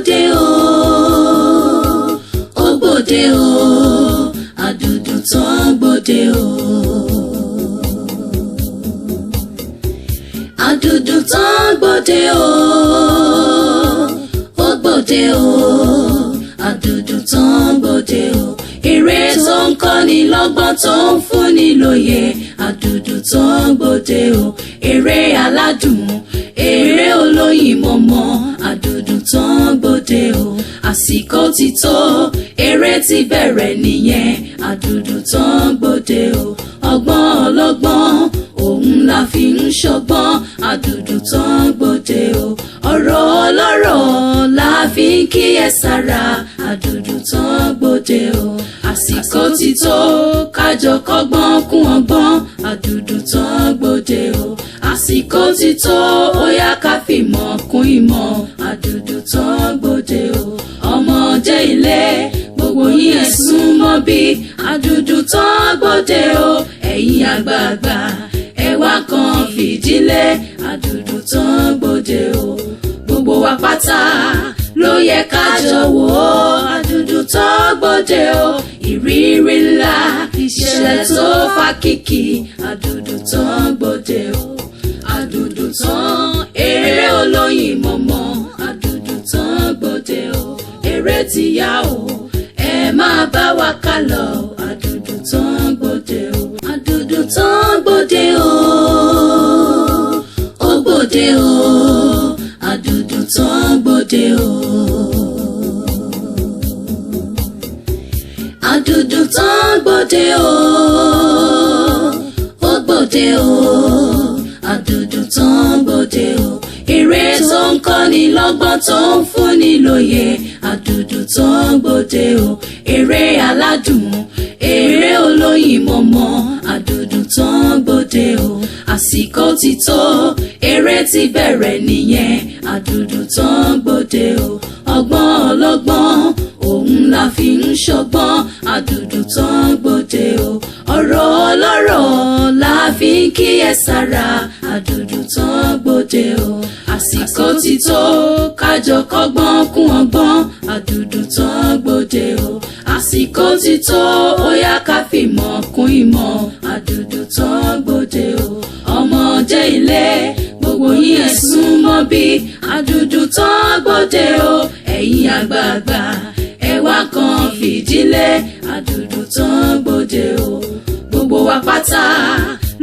gbòde o, ó gbòde o, àdùdù tán gbòde o. Àdùdù tán gbòde o, ó gbòde o, àdùdù tán gbòde o. Eré tó ń kọ́ni lọ́gbọ́n tó ń fúnni lóye, àdùdù tán gbòde o. Eré aládùn, eré olóyin mọ̀mọ́, àdùdù tán gbòde o. Àsìkò ti tó, eré ti bẹ̀rẹ̀ nìyẹn, àdùdù tán gbòde o. Ọgbọ́n ọlọ́gbọ́n òun la fi ń ṣọgbọ́n, àdùdù tán gbòde o. Ọ̀rọ̀ ọlọ́rọ̀ la fi ń kíyèsára, àdùdù tán gbòde o. Àsìkò ti tó, kájọ kọ́gbọ́n kún ọgbọ́n, àdùdù tán gbòde o. Àsìkò ti tó, ó yá ká fìmọ̀ kún ìmọ̀, àdùdù tán gbòde o. Ọmọdé ilé, gbogbo yín ẹ sún mọ́ bí, àdùdù tán gbòde o. Ẹ̀yin àgbààgbà, ẹ wá kan fìdílé, àdùdù tán gbòde o. Gbogbo wa pátá ló yẹ ká jọ wò ó, àdùdù tán gbòde o. Ìrírí ńlá, ìṣẹ̀lẹ̀ tó fa kìkì, àdùdù tán gbòde o. Àdùdù tán, eré olóyin mọ̀mọ́, àdùdù tán gbòde o. Eré ti yá o, ẹ máa bá wa ká lọ, àdùdù tán gbòde o. Àdùdù tán gbòde o, ó gbòde o, àdùdù tán gbòde o. Àdùdù tán gbòde o, ó gbòde o, àdùdù tán gbòde o. Eré tó ń kọ́ni lọ́gbọ́n tó ń fúnni lóye, àdùdù tán gbòde o. Eré aládùn, eré olóyin mọ̀mọ́, àdùdù tán gbòde o. Àsìkò ti tó, eré ti bẹ̀rẹ̀ nìyẹn, àdùdù tán gbòde o. Ọgbọ́n ọlọ́gbọ́n òun la fi ń ṣọgbọ́n, àdùdù tán gbòde o. Ọ̀rọ̀ ọlọ́rọ̀ la fi ń kíyèsára, àdùdù tán gbòde o. Àsìkò ti tó, kájọ kọ́gbọ́n kún ọgbọ́n, àdùdù tán gbòde o. Àsìkò ti tó, ó yá ká fìmọ̀ kún ìmọ̀, àdùdù tán gbòde o. Ọmọdé ilé, gbogbo yín ẹ sún mọ́ bí, àdùdù tán gbòde o. Ẹ̀yin àgbààgbà, ẹ wá kan fìdílé, àdùdù tán gbòde o. Gbogbo wa pátá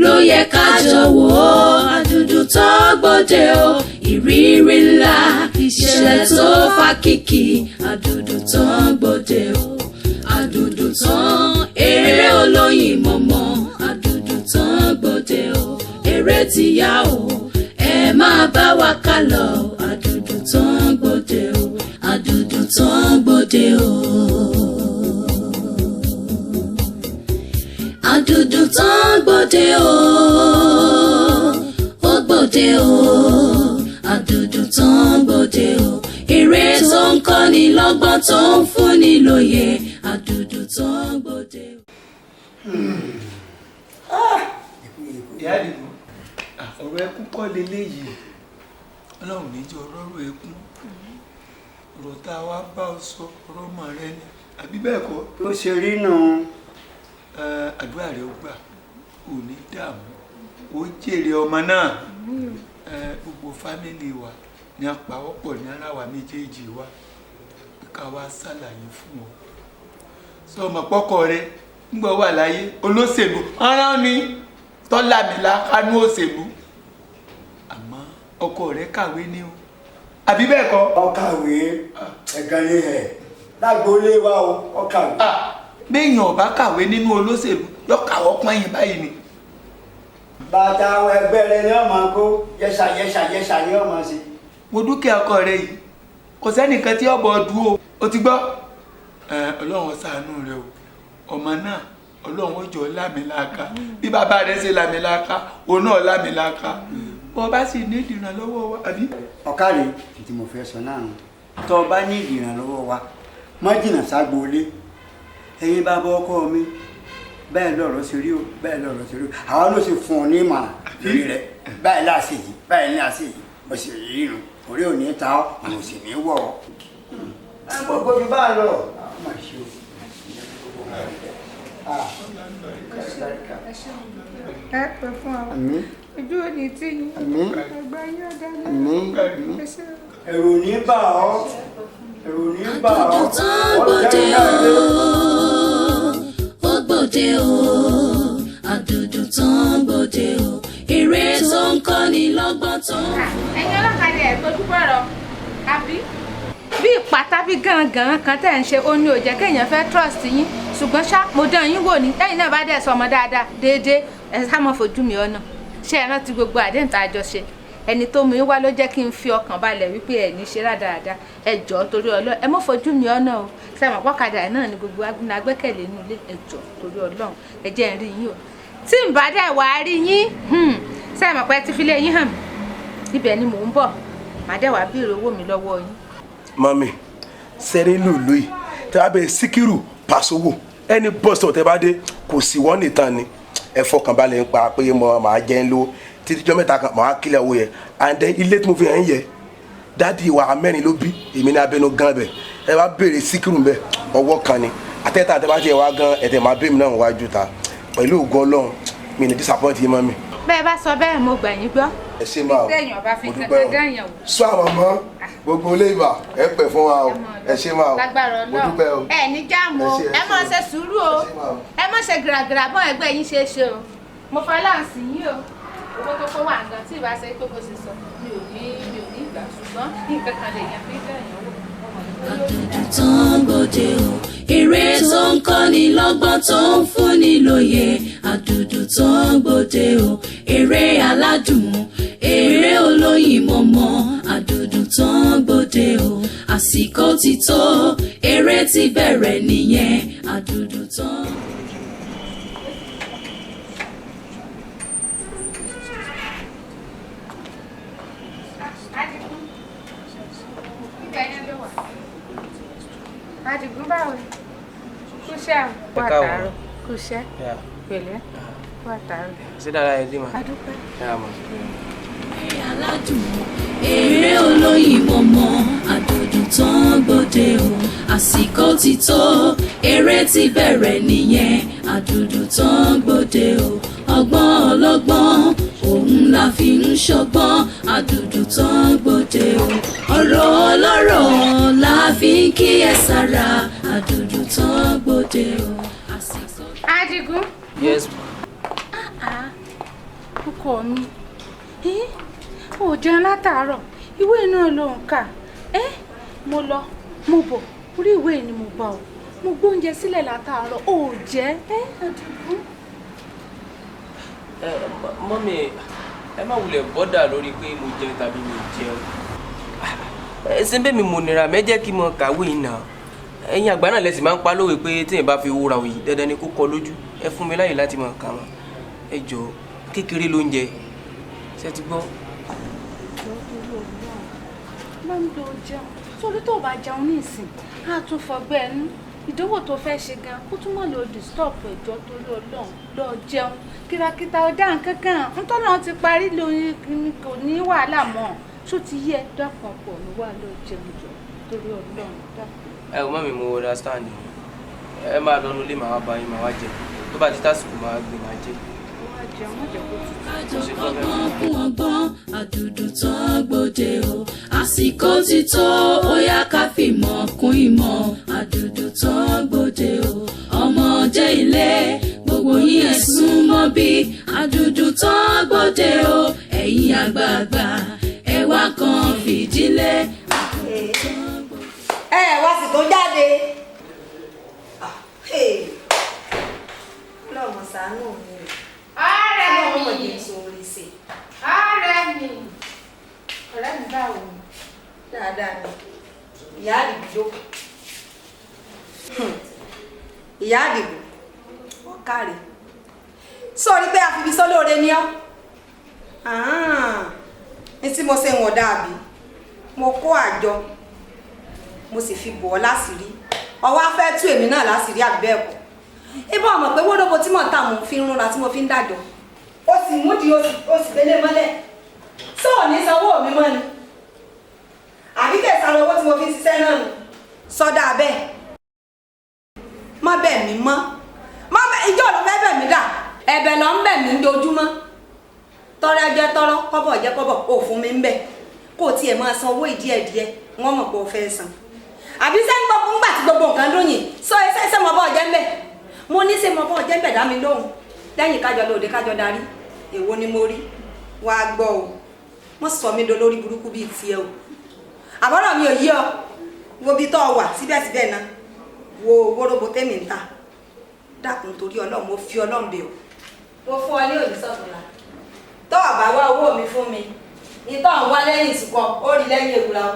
ló yẹ ká jọ wò ó, àdùdù tán gbòde o. Ìrírí ńlá, ìṣẹ̀lẹ̀ tó fa kìkì, àdùdù tán gbòde o. Àdùdù tán, eré olóyin mọ̀mọ́, àdùdù tán gbòde o. Eré ti yá o, ẹ máa bá wa ká lọ, àdùdù tán gbòde o. Àdùdù tán gbòde o. Àdùdù tán gbòde o, ó gbòde o, àdùdù tán gbòde o. Eré tó ń kọ́ni lọ́gbọ́n tó ń fúnni lóye, àdùdù tán gbòde o. Ìyá Àdìgún, ọ̀rọ̀ ẹkún kọ́ leléyìí. Ọlọ́run ní jẹ́ ọ̀rọ̀ ẹkún. Ọ̀rọ̀ tá a wá bá ọ sọ, ọ̀rọ̀ ọmọ rẹ ni, àbí bẹ́ẹ̀ kọ́? Ó ṣe rí nù. Àdúrà rẹ ó gbà, ò ní dààmú, ó jèrè ọmọ náà. Gbogbo fámìlì wa ní apáwọ́pọ̀ ní ara wa méjèèjì wa pé ká wá ṣàlàyé fún ọ. Sọ ọmọ pọ́kọ rẹ ńgbọ́ wà láyé olóṣèlú ọ̀rán ni tọ́lámìlá kánú òṣèlú, àmọ́ ọkọ rẹ kàwé ní o, àbí bẹ́ẹ̀ kọ́? Ọkàwé ẹ̀gàn ni ẹ̀ lágboolé wa o, ọkàwé. Béèyàn ọba kàwé nínú olóṣèlú yọ kàwọ́ pọ́nyìn báyìí ni. Bàtà àwọn ẹgbẹ́ rẹ ni ọmọ kó yẹsà yẹsà yẹsà ni ọmọ sí. Mo dúkìá ọkọ rẹ yìí, kò sẹ́nìkan tí ọbọ̀ dúró o ti gbọ́. Ọlọ́run ṣàánú rẹ o, ọmọ náà Ọlọ́run ó jọ lámìláka bí bàbá rẹ ṣe lámìláka, òun náà lámìláka. Bọ́ bá sì ní ìdìrànlọ́wọ́ wa, àbí. Ọ̀kàrẹ̀ tí mo fẹ́ sọ náà, tọ́ ọ bá ní ìdìrànlọ́wọ́ wa, má jìnnà ságboolé. Ẹ̀yin bàbá ọkọ mi, bẹ́ẹ̀ lọ̀rọ̀ ṣe rí o, bẹ́ẹ̀ lọ̀rọ̀ ṣe rí o. Àwa ló ṣe fún ọ ní ìmọ̀ràn lórí rẹ, báyìí láṣẹ yìí, báyìí ní àṣẹ yìí, bó ṣe rí nu, orí ò ní ta ọ́, àwọn ò sì ní wọ̀ ọ́. Gbogbo mi bá lọ. Má ṣe o. Ẹ pẹ́ fún wa. Ojú ò ní tì yín. Ẹgbẹ́ yín ọ̀dà náà. Ẹ̀rù ní bà ọ́. Ẹ̀rù ní bà ọ́. Àdùdù tán gbòde o, ó gbòde o, àdùdù tán gbòde o, eré tó ń kọ́ni lọ́gbọ́n tó ń. Ẹ̀yin ọlọ́kadà ẹ̀ gbójú bọ̀rọ̀ àbí. Bí ìpátá bí gángan kan tẹ̀ ń ṣe ó ní ò jẹ́ kéèyàn fẹ́ trust yín, ṣùgbọ́n ṣá mo dán yín wò ní tẹ́yìn náà bá dẹ̀ sọ ọmọ dáadáa déédéé ẹ sá mọ́ fojú mi ọ̀nà. Ṣé ẹ rántí gbogbo àdéhùn tá a jọ ṣe? Ẹni tó mú yín wá ló jẹ́ kí n fi ọkàn balẹ̀ wípé ẹ ní ṣe rádaràda. Ẹ jọ̀ọ́ torí Ọlọ́run, ẹ mọ́ fojú mi ọ̀nà o. Ṣé mọ̀ pọ́kadà náà ni gbogbo agbẹ́kẹ̀lé inú ilé? Ẹ jọ̀ọ́ torí Ọlọ́run, ẹ jẹ́ n rí yín o. Tí n bá dẹ̀ wá rí yín, ṣé mọ̀ pé ẹ ti fi lé yín hàn mí? Ibẹ̀ ni mò ń bọ̀, màá dẹ̀ wá béèrè owó mi lọ́wọ́ yín. Mami, sẹ́rí lùlù yìí tẹ́ bá bẹ Síkírù Pàṣọwò ẹni bọ́sọ̀ tẹ́ bá dé kò sí wọ́n nìkan ni. Ẹ fọkànbalẹ̀ ń pa pé mo máa jẹ́ ń lówó títí jọ́ mẹ́ta kan màá kílẹ̀ owó yẹn. And then ilé tí mo fi hàn yẹ, dáàdi wa mẹ́rin ló bí èmi ní abẹnú gan bẹ̀. Ẹ bá béèrè Síkírù bẹ̀ ọwọ́ kan ni àtẹ́tà tẹ́ bá tiẹ̀ wá gan ẹ̀tẹ̀ máa bẹ́ẹ̀ mi náà wájú ta pẹ̀lú ògo Ọlọ́run mi ní disappoint yín mami. Bẹ́ẹ̀ bá sọ bẹ́ẹ̀ mo gbà yín gbọ́. Ẹ ṣe máa o, Téèyàn bá fi mo dúpẹ́ o. kankan dáyàn wò. Sọ àwọn ọmọ gbogbo ilé ìbà ẹ pẹ́ fún wa o, ẹ ṣe máa o, Lágbára mo dúpẹ́ o. Ọlọ́run. Ẹ ní jáàmù o, Ẹ ṣé, ẹ ẹ ṣé má o. ṣe sùúrù o, Ẹ ṣé máa o. ẹ má ṣe gìràgìrà bọ́n ẹgbẹ́ yín ṣe é ṣe o. Mo fọláǹsì yín o, owó tó kó wà nǹkan tí ìbá ṣe pé bó ṣe sọ mi ò ní ìgbà, ṣùgbọ́n nǹkan kan lè yàn fi dáyàn wò. Àdùdù tán gbòde o, eré tó ń kọ́ni lọ́gbọ́n tó ń fúnni lóye. Àdùdù tán gbòde o, eré aládùn, eré olóyin mọ̀mọ́. Àdùdù tán gbòde o, àsìkò ti tó, eré ti bẹ̀rẹ̀ nìyẹn. Àdùdù tán. Adigun, ibẹ̀ yẹn ló wà. Adigun, báwo ni? Kúṣẹ́ o. Ẹ káàbọ̀. Kúṣẹ́. Yeah. Pẹ̀lẹ́. Kú àtàárọ̀. Ṣé dáadáa ẹ dé mà? Adúpẹ́. Yeah, ma. Eré aládùn, eré olóyin mọ̀mọ́. Àdùdù tán gbòde o, àsìkò ti tó, eré ti bẹ̀rẹ̀ nìyẹn. Àdùdù tán gbòde o, ọgbọ́n ọlọ́gbọ́n òun la fi ń ṣọgbọ́n. Àdùdù tán gbòde o, ọ̀rọ̀ ọlọ́rọ̀ la fi ń kíyèsára. Àdùdù tán gbòde o, àsìkò. Adigun. Yes. Ọkọ mi, ò jẹun látàárọ̀, ìwé náà ló ń kà. Mo lọ, mo bọ̀, orí ìwé ni mo bá o. Mo gbóúnjẹ sílẹ̀ látàárọ̀, ò jẹ́. Adigun. Ẹ mọ́mì, ẹ má wulẹ̀ bọ́dà lórí pé mo jẹun tàbí mi ò jẹun. Ẹ ṣe bẹ́ẹ̀ mi mo nira mẹ́ jẹ́ kí mo kàwé yìí nà. Ẹ̀yin àgbà náà lẹ́sìn máa ń pa lówe pé téèyàn bá fi wúra òyì dandan ni kó kọ lójú. Ẹ fún mi láyè láti máa kà wọ́n. Ẹ jọ̀ọ́, kékeré ló ń jẹ. Ṣé ti gbọ́? Máa ń lo jẹun sórí tó bá jẹun ní ìsìn á tún fọgbẹ́ ẹnu ìdánwò tó fẹ́ ṣe gan kó tún mọ̀ lọ disturb ẹ̀jọ́ torí Ọlọ́run lọ jẹun kìràkìtà ọ̀dà nkankan ntọ́nà ti parí lóyún kò ní wàhálà mọ́ ṣó ti yẹ dákun ọ̀pọ̀ mi wà lọ jẹun jọ torí Ọlọ́run dákun. Ẹ ò mọ́mì, mo understand. Ẹ máa lọ nulẹ̀, màá wá bá yín, màá wá jẹ. Tó bá ti tásìkò màá gbé màá jẹ. Wá jẹun, má jẹ́ kó tutù. Ọgbọ́n kún ọgbọ́n, àdùdù tán gbòde o, àsìkò ti tó, ó yá ká fìmọ̀ kún ìmọ̀. Àdùdù tán gbòde o, ọmọdé ilé gbogbo yín ẹ sún mọ́ bí. Àdùdù tán gbòde o, ẹ̀yin àgbààgbà ẹ wá kan fìdílé. Ẹ wá sì tó jáde. Lọ́mọ ṣàánú mi. Ọ̀rẹ́ Ọlọ́mọ mi, jẹ́ sórí ṣe. ọ̀rẹ́ mi, ọ̀rẹ́ mi, báwo ni? Dáadáa ni. Ìyá Àdìgún jókòó. Ìyá Àdìgún, ó káre. Sọ̀rí pé àfibí sọ́lóore ni ọ́. Ní tí mo ṣe ń wọ̀n dàbí, mo kó àjọ, mo sì fi bọ̀ ọ́ láṣìírí. Ọwọ́ á fẹ́ tú èmi náà láṣìírí àbí bẹ́ẹ̀ kọ́? Ibà ọmọ pé wóróbo tí mò ń tà mò ń fi ń rúnra tí mo fi ń dàjọ́. Ó sì mú di ó sì délé mọ́lẹ̀. Sọ ò ní sanwó mi mọ́ ni? Àbí kẹsàn-án owó tí mo fi ń ṣiṣẹ́ náà nù? Sọ Mọ́ bọ̀ jẹ́ kọ́bọ̀ ò fún mi ń bẹ̀. Kó o tiẹ̀ máa san owó ìdíẹ̀díẹ̀, wọ́n mọ̀ pé o fẹ́ san. Àbí sẹ́ ń gbọ́ ńgbà tí gbogbo nǹkan dùn yìí, sọ ẹsẹ̀ ṣé mo bọ́ jẹ́ ń bẹ̀? Mo ní ṣé mo bọ́ jẹ́ ń bẹ̀, dá mi lóhùn. Lẹ́yìn kájọ lóde kájọ darí, èwo ni mo rí? Wàá gbọ́ o, wọ́n sọ mí dolórí burúkú bíi tiẹ̀ o. Àbọ̀rọ̀ mi ò yí ọ, wo bí tọ́ ọ wà síbẹ̀síbẹ̀ náà, wo wóróbo tẹ́mi ń ta. Dákun torí Ọlọ́run, mo fi Ọlọ́run bẹ̀ ọ́. Mo fún ọ ní òní sọ̀túnla. Tọ́ ọ̀bá wá owó mi fún mi, ìtọ́ ń wá lẹ́yìn ìsìnkọ, ó rí lẹ́yìn ewúra o.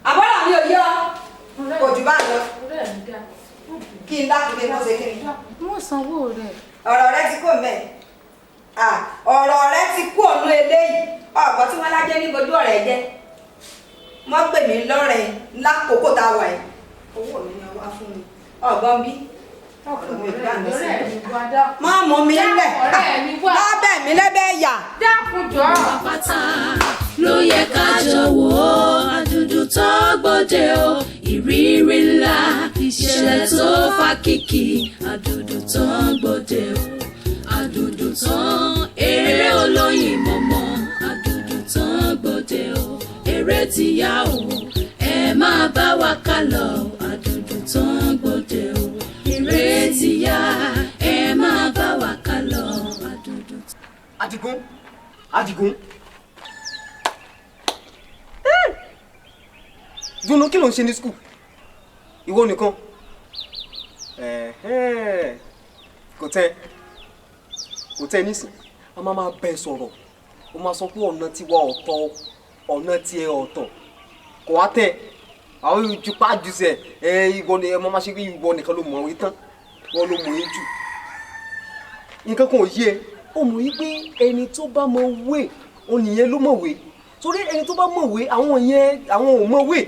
Àbọ̀rọ̀ mi ò yí ọ, kò jù bá lọ. Kí n dákun kí n tó ṣe kí ni. Mo sanwó rẹ̀. Ọ̀rọ̀ rẹ ti kó mẹ́. Ọ̀rọ̀ rẹ ti kú ọ̀nà eléyìí. Ọ̀gbọ́n tí wọ́n lájẹ́ ní bojú ọ̀rẹ́ jẹ́. Wọ́n pè mí lọ́rẹ̀ lákòókò tá a wà yìí. Owó mi ni wá fún mi. Ọ̀gbọ́n bí. Má mú mi lẹ̀. Má bẹ̀ mí lẹ́bẹ̀ yà. Dákun jọ. Pátá ló yẹ ká jọ wò ó, àdùdù tó gbòde o, ìrírí ńlá, ìṣẹ̀lẹ̀ tó fa kìkì, àdùdù tó gbòde o, àdùdù tán, eré olóyin mọ̀mọ́, àdùdù tán gbòde o, eré ti yá o, ẹ máa bá wa ká lọ, àdùdù tán gbòde o, eré ti yá, ẹ máa bá wa ká lọ, àdùdù tán. Adigun, Adigun, dunu, kí ló ń ṣe ní school? Ìwọ nìkan kò tẹ́ kò tẹ́ nísìn. A máa máa bẹ sọ̀rọ̀, o máa sọ pé ọ̀nà tiwa ọ̀tọ̀, ọ̀nà tiẹ̀ ọ̀tọ̀, kò wá tẹ̀ àwọn ìjùpá jùsẹ̀ ẹ. Ìwọ ni ẹ máa ṣe pé ìwọ nìkan ló mọ̀ ọ́ tán, ìwọ ló mọ̀ ẹ́ jù. Nǹkan kan ò yé ẹ. Ó mọ̀ yí pé ẹni tó bá mọ̀ wé òun nìyẹn ló mọ̀ wé, torí ẹni tó bá mọ̀ wé, àwọn yẹn àwọn ò mọ̀ wé.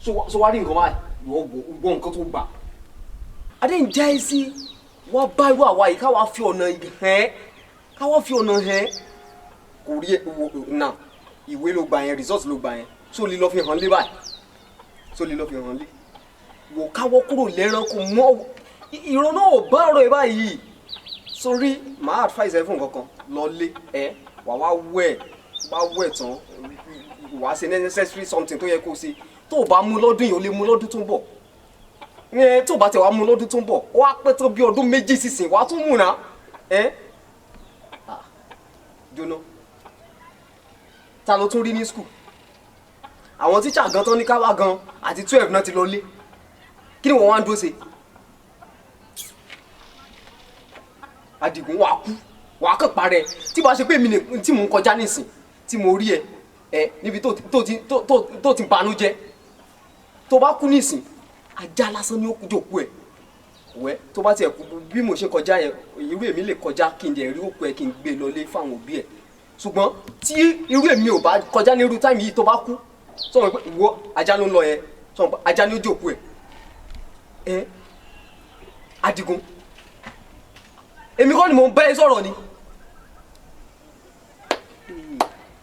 So wá rí nǹkan báyìí, ìwọ gbọ́ nǹkan tó gbà adé ń já ẹ sí. Wá bá irú àwa yìí, káwa fi ọ̀nà hẹ́n, káwa fi ọ̀nà hẹ́n. Kò rí wo náà, ìwé ló gbà yẹn, result ló gbà yẹn, so lè lọ fi hàn lé báyìí, so lè lọ fi hàn lé wò. Káwọ́ kúrò lẹ́rán kò mọ́ ìrònú ò bá ọ̀rọ̀ ẹ báyìí. Sórí màá advice ẹ fún nǹkan kan. Lọ lé ẹ, wà wá wẹ̀, wá wẹ̀ tán, wà á ṣe necessary something tó yẹ kó ṣe. Tó o bá mú lọ́dún yìí, o lè mú lọ́dún tó ń bọ̀. Ẹ tó o bá tẹ̀ wá mú lọ́dún tó ń bọ̀, ó wá pẹ́ tó bí ọdún 2 sísìn, wàá tún mú náà. Ẹ jóná, ta ló tún rí ní school? Àwọn tíṣà gan tán ní káwá gan àti 12 náà ti lọ lé. Kí ni wọ́n wá ń dúró ṣe? Adigun, wàá kú, wàá kàn parẹ́. Tí wàá ṣe pé èmi ní tí mò ń kọjá nísìn tí mo rí ẹ ẹ níbi tó ti banújẹ́, tó bá kú nísìn, ajá lásán ni ó kú jòkú ẹ. Wẹ́ tó bá tiẹ̀ kú, bí mo ṣe kọjá yẹn, irú èmi lè kọjá kí n dẹ̀ rí òkú ẹ, kí n gbé lọ lé fáwọn òbí ẹ. Ṣùgbọ́n tí irú èmi ò bá kọjá ní irú time yìí, tó bá kú, sọ̀rọ̀ pé ìwọ ajá ló ń lọ yẹn, sọ̀rọ̀ pé ajá ni ó jòkú ẹ. Ẹ Adigun, èmi kọ́ ni mò ń bá ẹ sọ̀rọ̀ ni.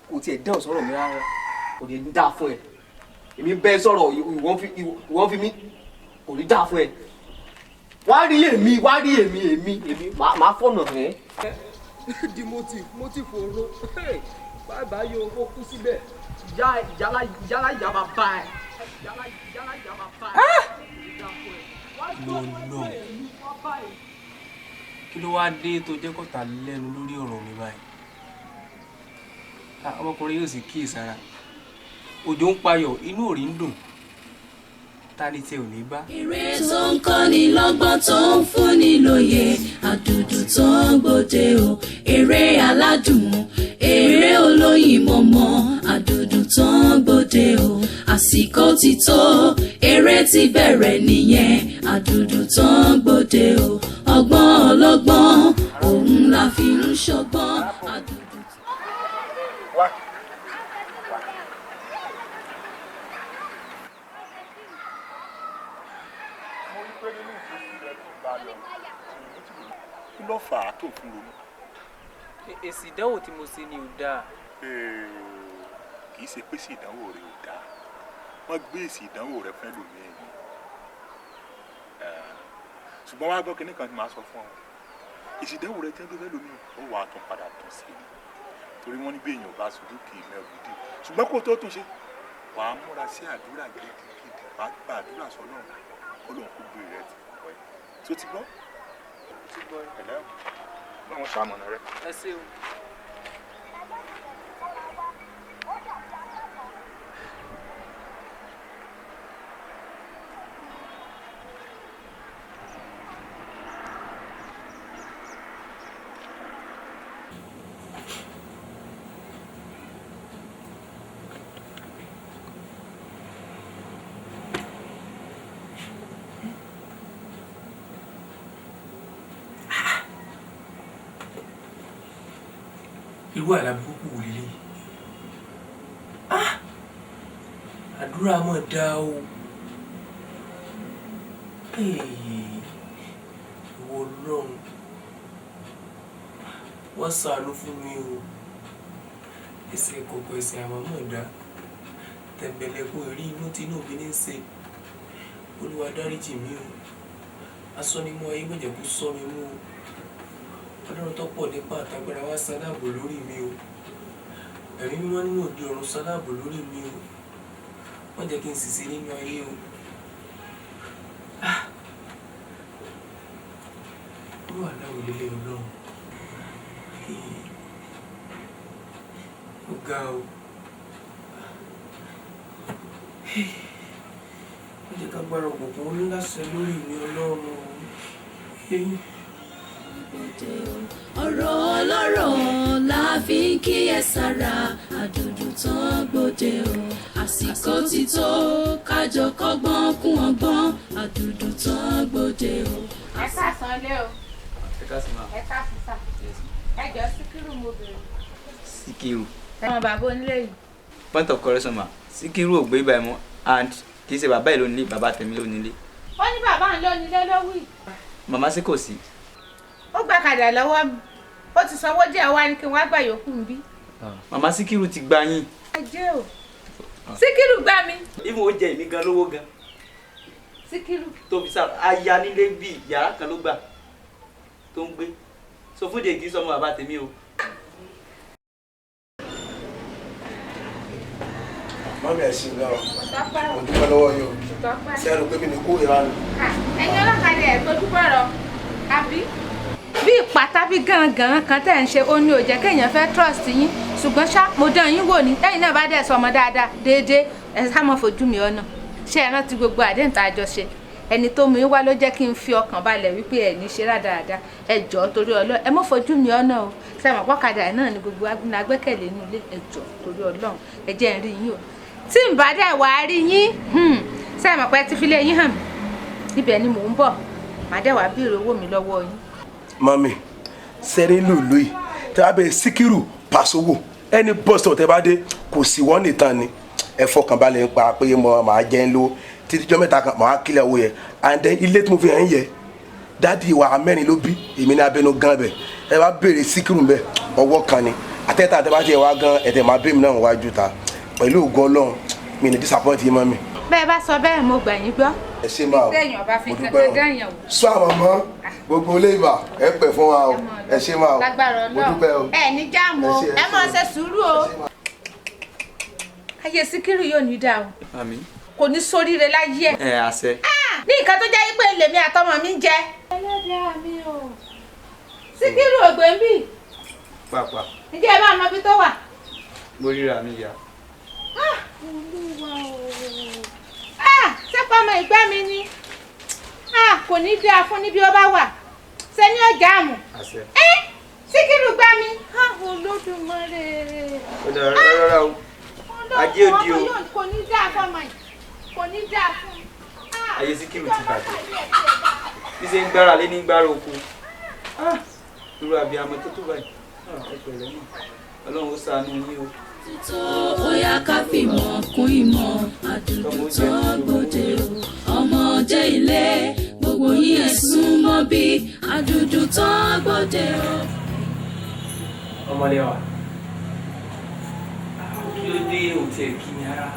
Kò tiẹ̀ dáhùn sọ̀rọ̀ mi rárá, kò ní dáa fún ẹ. Èmi bẹ́ ẹ sọ̀rọ̀, ìwọ fi mí, kò ní dáa fún ẹ. Wá rí èmi, wá rí èmi, èmi èmi máa fọ̀nà ẹ. Di mo ti fòrò báyìí báyìí, o kú síbẹ̀, ìyá ìyálà ìyálà ìyá bàbá ẹ. Ìyálà ìyálà ìyá bàbá ẹ. Lọ kí ló wáá dé tó jẹ́ kọ́ta lẹ́nu lórí ọ̀rọ̀ mi báyìí? Ah, ọmọkùnrin yóò sì kíyèsára. Òjò ń payọ̀, inú òrì ń dùn, ta ni tí ò ní bá. Eré tó ń kọ́ni lọ́gbọ́n, tó ń fúnni lóye, àdùdù tó ń gbòde o, eré aládùn, eré olóyin mọ̀mọ́, àdùdù tó ń gbòde o. Àsìkò ti tó, eré ti bẹ̀rẹ̀ nìyẹn, àdùdù tó ń gbòde o. Ọgbọ́n ọlọ́gbọ́n òun la fi ń ṣọgbọ́n, àdùdù. Wá. Mo rí pé nínú ìṣesí rẹ tó bá lọ, kí ló fà á tó fún ronú? Èsì ìdánwò tí mo ṣe ni ò dáa. Kì í ṣe pé èsì ìdánwò rẹ ò dáa, wọ́n gbé èsì ìdánwò rẹ fún ẹlòmíín ni. Ṣùgbọ́n wàá gbọ́ kinní kan tí màá sọ fún ọ. Èsì ìdánwò rẹ tẹ́ gbé fẹ́ lómi, ó wàá tún padà tún sí ni. Torí wọ́n ní bí èèyàn bá ṣubú kì í mẹ́rù dì. Ṣùgbọ́n kó tó tún ṣe, wàá múra sí àdúrà gidigidi, wàá gba àdúrà sọ́lọ́run, Ọlọ́run kó gbé rẹ ti pọ̀ ẹ́. Tó ti gbọ́? Ti gbọ́. Ẹ̀lẹ́ o, báwọn ṣàmọ̀nà rẹ. Ẹ ṣé o. Irú àlá burúkú wò leléyìí? Ah! Àdúrà mọ̀ dá o. Ìwọ Ọlọ́run, wá ṣàánú fún mi o. Ẹsẹ̀ kọ̀ọ̀kan ẹsẹ̀ àmọ́ mọ̀ dá. Tẹ̀m̀bẹ̀lẹ̀kun ìrí inú tí inú mi ní ń ṣe. Olúwa dáríjì mí o. Aṣọ́nimú ayé má jẹ́ kó ṣọ́ mi mú o. Ọlọ́run tó pọ̀ nípa àtàgbàrà wá ṣaláàbò lórí mi o. Ẹ̀mí mímọ́ nínú òde ọ̀run ṣaláàbò lórí mi o. Má jẹ́ kí n ṣìṣe nínú ayé o. Ah! Irú àlá wo leléyìí Ọlọ́run? Ó ga o. Má jẹ́ ká gbára òkùnkùn ó láṣẹ lórí mi Ọlọ́run o. Ọ̀rọ̀ ọlọ́rọ̀ la fi ń kíyèsára, àdùdù tán gbòde o. Àsìkò ti tó kájọ kọ́gbọ́n kún ọgbọ́n, àdùdù tán gbòde o. Ẹ káàsán lé o. Ẹ káàsán ma. Ẹ káàsán sà. Ẹ jọ Síkírù mo bèrè. Síkírù. Ẹ̀wọ̀n bàbá onílé yìí. Point of correction ma, Síkírù ò gbé ibà ẹ̀ mọ́ and kì í ṣe bàbá ẹ̀ ló nílé, bàbá tèmi ló nílé. Ó ní bàbá ń ló nílé ló wí. Màmá sí kò sí. Ó gba kàdà lọ́wọ́ mi, ó ti sanwó díẹ̀ wá ní kí n wá gbà yòókù ń bí. Màmá Síkírù ti gba yín. Ajé o, Síkírù gbá mi. Even ó jẹ èmi gan lówó gan. Síkírù. Tó fi sá aya nílé bí yàrá kan ló gbà tó ń gbé. So fún ìdí èyí sọmọ bàbá tèmi o. Mọ́mí ẹ̀ ṣe gan-an, mo dúpẹ́ lọ́wọ́ yín o. Ṣé ẹ rò pé mi ní kó ìranù? Ẹ̀yin ọlọ́kadà ẹ̀ tójú bọ̀rọ̀, àbí? Bí ìpátá bí gángan kan tẹ̀ ń ṣe, ó ní ò jẹ́ kéèyàn fẹ́ trust yín. Ṣùgbọ́n ṣá, mo dán yín wò ní. Tẹ́yìn náà bá dẹ̀ sọ ọmọ dáadáa déédéé, ẹ sá mọ́ fojú mi ọ̀nà. Ṣé ẹ rántí gbogbo àdéhùn tá a jọ ṣe? Ẹni tó mú yín wá ló jẹ́ kí n fi ọkàn balẹ̀ wípé ẹ ní ṣe rádaràda. Ẹ jọ̀ọ́ torí Ọlọ́run, ẹ mọ́ fojú mi ọ̀nà o. Ṣé ẹ mọ̀ pọ́kadà náà ni gbogbo agbẹ́kẹ̀lé inú ilé? Ẹ jọ̀ọ́ torí Ọlọ́run, ẹ jẹ́ n rí yín o. Tí n bá dẹ̀ wá rí yín, ṣé ẹ mọ̀ pé ẹ ti fi lé yín hàn mí? Ibẹ̀ ni mò ń bọ̀, màá dẹ̀ wá béèrè owó mi lọ́wọ́ yín. Mọ́mí, sẹ́rí lùlù yìí, tẹ́ bá bẹ̀rẹ̀ Síkírù Pàṣọwò, ẹni bọ́sọ̀ tẹ́ bá dé, kò sí wọ́n nìkan ni. Ẹ fọkàn balẹ̀ ń pa pé mo máa jẹ́ ń lówó títí jọ́ mẹ́ta kan, màá kílẹ̀ owó yẹn. And then ilé tí mo fi hàn yẹ, dádì wa mẹ́rin ló bí, èmi ní abẹnú gan bẹ̀. Ẹ bá béèrè Síkírù bẹ̀, ọwọ́ kan ni. Àtẹ́tà tẹ́ bá tiẹ̀ wá gan, ẹ̀tẹ̀ máa bẹ́ mi náà wájú ta. Pẹ̀lú ògo Ọlọ́run, mi ní disappoint yín mọ́mí. Bẹ́ẹ̀ bá sọ bẹ́ẹ̀ mo gbà yín gbọ́. Ẹ ṣé máa o, Téèyàn bá fi mo dúpẹ́ kankan o. dáyàn wò. Sọ àwọn ọmọ gbogbo ilé ìbà ẹ pẹ́ fún wa o, ẹ ṣé máa o, Lágbára mo dúpẹ́ o. Ọlọ́run. Ẹ ní jáàmù o, Ẹ ṣé, ẹ ẹ máa ṣé. ṣe sùúrù o. Ayé Síkírù yóò ní dáa o, Àmín. kò ní sóríire láyé ẹ̀. Ẹ àṣẹ. Ní nǹkan tó jẹ́ pé lèmi àtọmọ mi ń jẹ. Ẹlẹ́dàá mi o. Síkírù ògbé ń bì. Pàápàá. Ǹjẹ́ ẹ bá mọ ibi tó wà? Mo ríra mi yá. Olúwa o. Ṣé pọ́nmọ ìgbà mi ni? Kò ní dáa fún níbi ó bá wà. Ṣé ní ọjà àmù? Àṣẹ. Síkírù gbá mi. Olódùmarè. Ó dára rárá o. Ajé òdi o. Ọmọ yóò kò ní dáa fọmọ yìí. Kò ní dáa fún. Ayé Síkírù ti bàjẹ́. Bí ṣe ń gbára lé ní gbára oko. Irú abiyamọ tó tó báyìí. Ẹ pẹ̀lẹ́ mọ̀. Ọlọ́run ó ṣàánú yín o. Tó ó yá ká fìmọ̀ kún ìmọ̀, àdùdù tán gbòde o. Ọmọdé ilé gbogbo yín ẹ̀ sún mọ́ bí àdùdù tán gbòde o. Ọmọlẹ́wà, kí ló dé o tiẹ̀ kí mi rárá?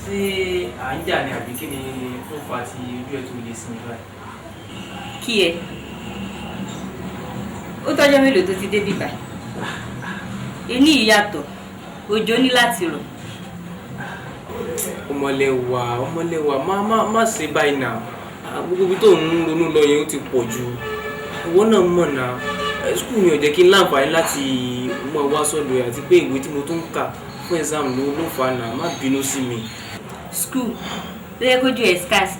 Ṣé à ń jà ni àbí kí ni ó fà á tí ojú ẹ̀ tó le sí mi báyìí? Kí ẹ? Ó tọ́jọ́ mélòó tó ti dé bíbá? Ení ìyàtọ̀, òjò ní láti rọ̀. Ọmọlẹ́wà, ọmọlẹ́wà, má ṣe báyìí náà. Gbogbo ibi tó ń ronú lọ yẹn ó ti pọ̀ jù. Ìwọ náà mọ̀ náà. Skul mi ò jẹ́ kí n láǹfààní láti mọ̀ wá sọ́dọ̀ ẹ̀ àti pé ìwé tí mo tún ń kà fún exam ló fà á náà. Má bínú sí mi. Skul ló yẹ kójú ẹ̀ scarce.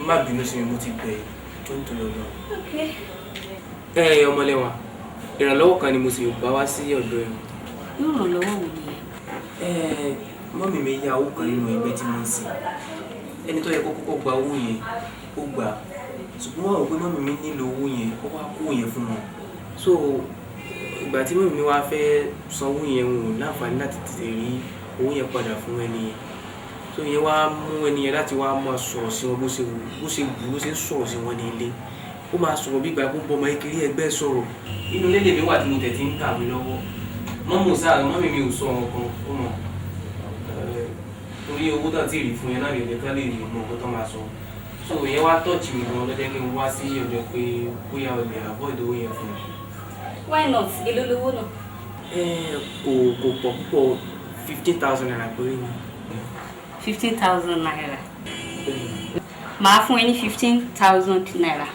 Má bínú sí mi, mo ti bẹ̀ ẹ́ tó ń tó lọ lọ. Ẹ ọmọlẹ́wà, ìrànlọ́wọ́ kan ni mo sì bá wá sí ọ̀dọ̀ ẹ̀. Irú ìrànlọ́wọ́ wo nìyẹn? Ẹ mọ́mì mi yá owó kan nínú ẹgbẹ́ tí mo ń sìn. Ẹni tó yẹ kó kọ́kọ́ gba owó yẹn, ó gbà á. Ṣùgbọ́n wọ́n rò pé mọ́mì mi nílò owó yẹn, ó wá kó yẹn fún wọn. So ìgbà tí mọ́mì mi wá fẹ́ san owó yẹn, wọn ò láǹfààní láti tètè rí owó yẹn padà fún ẹni yẹn. So ìyẹn wá mú ẹni yẹn láti wá máa sọ̀rọ̀ sí wọn bó ṣe wù, bó ṣe ń sọ̀rọ̀ sí wọn ní ilé. Ó máa sọ̀rọ̀ bí ìgbà pé ó ń bọ́ ọmọ kékeré ẹgbẹ́ sọ̀rọ̀. Inú ilé lèmi wà tí mo tẹ̀ tí ń kàwé lọ́wọ́. Mọ́mù sáà, mọ́mì mi ò sọ nǹkan, ó mọ̀. Torí owó tán tí ì rí fún yẹn náà lè jẹ́ kán lè mọ nǹkan tó máa sọ. So ìyẹn wá touch mi gan ló jẹ́ kí n wá sí ọ̀dọ̀ pé bóyá o lè avoid owó yẹn fún mi. Why not? Èló lowó náà? Kò pọ̀ púpọ̀, 15,000 naira péré ni. 15,000 naira. Màá fún ẹ ní 15,000 naira.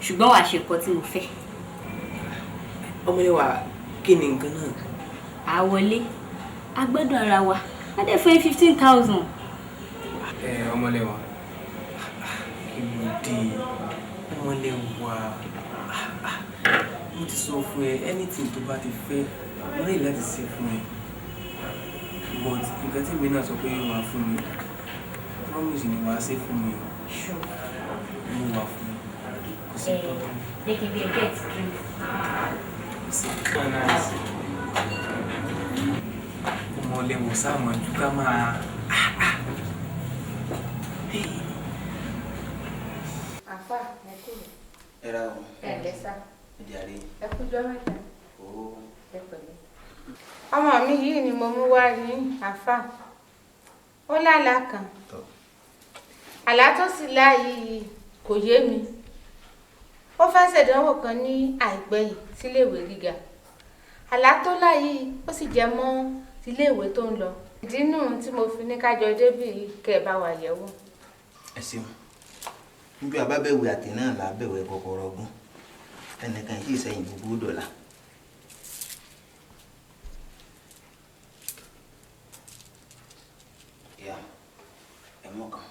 Ṣùgbọ́n wàá ṣe nǹkan tí mo fẹ́. Ọmọlẹ́wà, kí ni nǹkan náà? À wọlé, a gbọ́dọ̀ ara wa, a dẹ̀ fún ẹ 15,000. Ẹ ọmọlẹ́wà, kí ló dé? Ọmọlẹ́wà, mo ti sọ fún ẹ, anything tó bá ti fẹ́, mo ní láti ṣe fún ẹ. But nǹkan tí èmi náà sọ pé wàá fún mi, promise ni wàá ṣe fún mi o. Mo wà fún ẹ. Kò sí problem. Jẹ́ kí n bí ẹ get drink. Kò sí problem. Ọmọlẹ́wà sáà mọ̀ ju ká máa. Àfà, ẹ kúrò. Ẹ ra o. Ẹ ǹlẹ́ sà. Ẹ jàre. Ẹ kújọ́ mẹ́ta. O. Ẹ pẹ̀lẹ́. Ọmọ mi yìí ni mo mú wá rí àfà. Ó lálàá kan. Àlá tó sì lá yìí kò yé mi. Ó fẹ́ ṣèdánwò kan ní àìpẹ́ yìí síléèwé gíga. Àlá tó lá yìí ó sì jẹ mọ́ iléèwé tó ń lọ. Ìdí nù tí mo fi ní kájọ débì kẹ́ ẹ bá wa yẹ̀ wò. Ẹ ṣeun. Níbi àbábẹ̀wé àti náà là á bẹ̀wẹ̀ kọ̀kọ̀rọ̀ ọgbọ́n. Ẹnìkan yìí sẹ́yìn gbogbo dọ̀la. Ìyá, ẹ mọ̀ kan.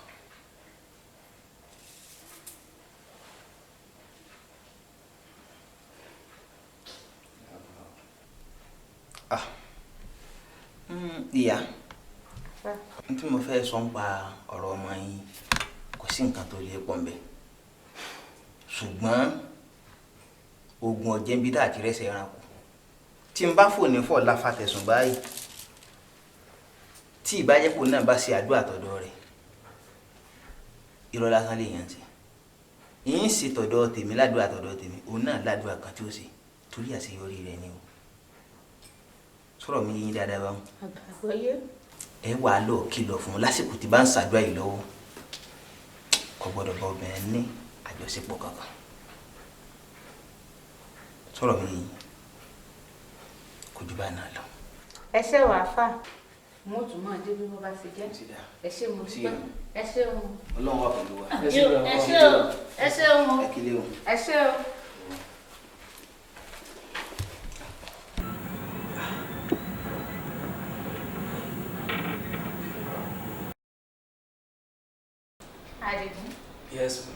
Ah, ìyá, n tí mo fẹ́ sọ ń pa ọ̀rọ̀ ọmọ yín kò sí nǹkan tó lè pọ̀ ńbẹ̀. Ṣùgbọ́n oògùn ọ̀jẹ̀ ń bí dáàtì rẹ̀ṣẹ̀ ẹranko. Tí n bá fò ní fọ̀ la fatẹ̀sùn báyìí, tí ìbájẹ́pọ̀ náà bá ṣe àdúrà tọ̀dọ̀ rẹ̀, irọ́ lásán lè yàn sí. Yín ṣe tọ̀dọ̀ tèmi ládùúrà tọ̀dọ̀ tèmi, òun náà ládùúrà kan tí ó ṣe torí àṣeyọrí rẹ̀ ni o. Sọ̀rọ̀ mi yín dáadáa báwọn. Àgbọ́yé. Ẹ wàá lọ kìlọ̀ fún un lásìkò tí bá ń ṣàdúrà yìí lọ́wọ́. Kò gbọ́dọ̀ bá obìnrin ní àjọṣepọ̀ kankan. Sọ̀rọ̀ mi yín kò jù bá náà lọ. Ẹ ṣé wàá fà. Mo tún máa dé bí wọ́n bá ṣe jẹ́. Ẹ ṣé mo dúpẹ́. Ẹ ṣé o. Ọlọ́run wà pẹ̀lú wa. Ẹ ṣé o. Ẹ ṣé o. Ẹ kílé o. Ẹ ṣé o. Àdìgún. Yes ma.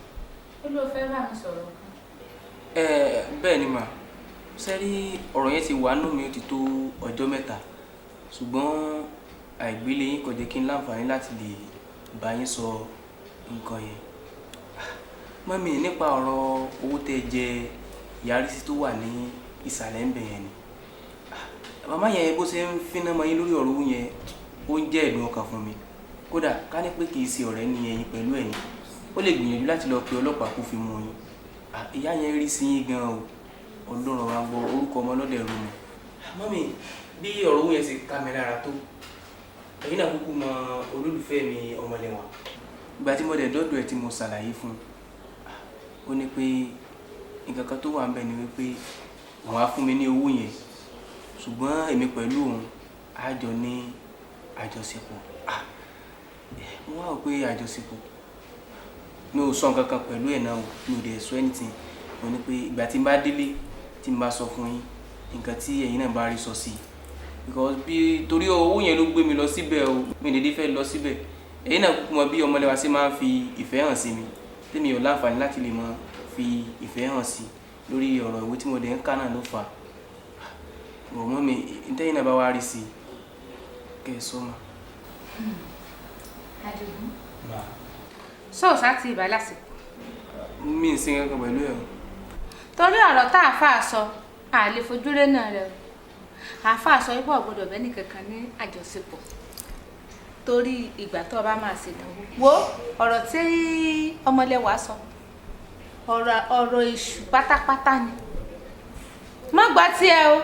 Ó ló fẹ́ bá mi sọ̀rọ̀ kan. Bẹ́ẹ̀ ni mà. Ṣé rí ọ̀rọ̀ yẹn ti wà nínú mi ó ti tó ọjọ́ mẹ́ta. Ṣùgbọ́n àìgbélé yín kò jẹ́ kí n láǹfààní láti lè bá yín sọ nǹkan yẹn. Mọ́mì, nípa ọ̀rọ̀ owó tẹ́ jẹ Ìyárísí tó wà ní ìsàlẹ̀ ń bẹ̀ yẹn ni. Màmá yẹn bó ṣe ń fínná mọ́ yín lórí ọ̀rọ̀ owó yẹn, ó ń jẹ́ ẹ̀dùn ọkàn fún mi. Kódà ká ní pé kì í ṣe ọ̀rẹ́ ni ẹ̀yin pẹ̀lú ẹ̀yin. Ó lè gbìyànjú láti lọ pe ọlọ́pàá kó fi mú yín. Ìyá yẹn rí sí yín gan o. Ọlọ́run wa gbọ́ orúkọ ọmọ lọ́dẹ̀ rú mi. Mọ́mì, bí ọ̀rọ̀ owó yẹn ṣe ká mi lára tó, ẹ̀yin náà kúkú mọ olólùfẹ́ mi Ọmọlẹ́wà. Ìgbà tí mo dẹ̀ dọ́dọ̀ ẹ̀ tí mo ṣàlàyé fún un, ó ní pé nǹkan kan tó wà ńbẹ̀ ni wípé Òun á fún mi ní owó yẹn, ṣùgbọ́n èmi pẹ̀lú òun á jọ ní àjọṣepọ̀. Ah, mo wá rò pé àjọṣepọ̀, mi ò sọ nǹkan kan pẹ̀lú ẹ̀ náà o, mi ò dẹ̀ sọ anything. Mo ní pé ìgbà tí n bá délé, tí n bá sọ fún yín nǹkan tí ẹ̀yin náà bá rí sọ sí i, because bí torí owó yẹn ló gbé mi lọ síbẹ̀ o, mi ò dédé fẹ́ lọ síbẹ̀. Ẹ̀yin náà kúkú mọ bí Ọmọlẹ́wà ṣe máa ń fi ìfẹ́ hàn sí mi, tèmi ò láǹfààní láti lè máa fi ìfẹ́ hàn sí lórí ọ̀rọ̀ ìwé tí mo dẹ̀ ń kà náà ló fà á. Bọ̀ mọ́ mi, ntẹ́yìn náà bá wá rí sí i, kẹ́ ẹ sọ ma. Adigun, sọ́ọ̀sì àti ìbá lásìkò. Mi ì sin kankan pẹ̀lú ẹ̀ o. Torí ọ̀rọ̀ tá a fà sọ, a lè fojú ré náà rẹ o. Àáfàá sọ ipò ọ̀gbọ́dọ̀ bẹ́ẹ̀ nìkankan ní àjọṣepọ̀ torí ìgbà tó o bá máa ṣèdánwò. Wo ọ̀rọ̀ tí Ọmọlẹ́wà sọ, ọ̀rọ̀ èṣù pátápátá ni. Má gbà tiẹ̀ o,